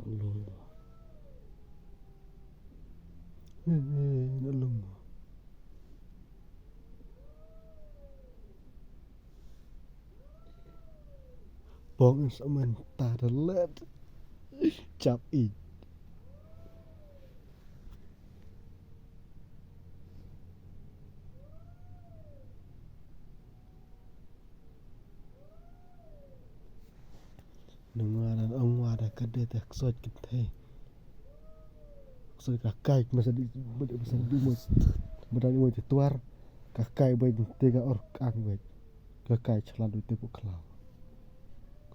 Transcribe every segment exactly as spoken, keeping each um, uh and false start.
Lung. Eh, eh, na lung. Bong in sa man ta da let. Chap i. Nangwa da, ongwa da ka de ta ksoit kynthei. Ksoit ka kai, masa di, masa di mo, masa di mo te tuar. Ka kai bai te ka or kang bai. Ka kai chlan bai te pok khlaw.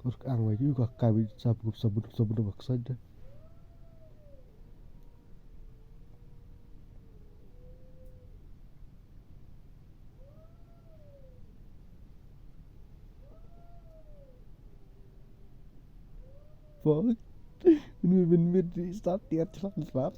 Or kang bai, yu ka kai bai sab gup sabun, sabun ba ksoit de. Fuck. Unu ben mit di start tiat chlan chlan.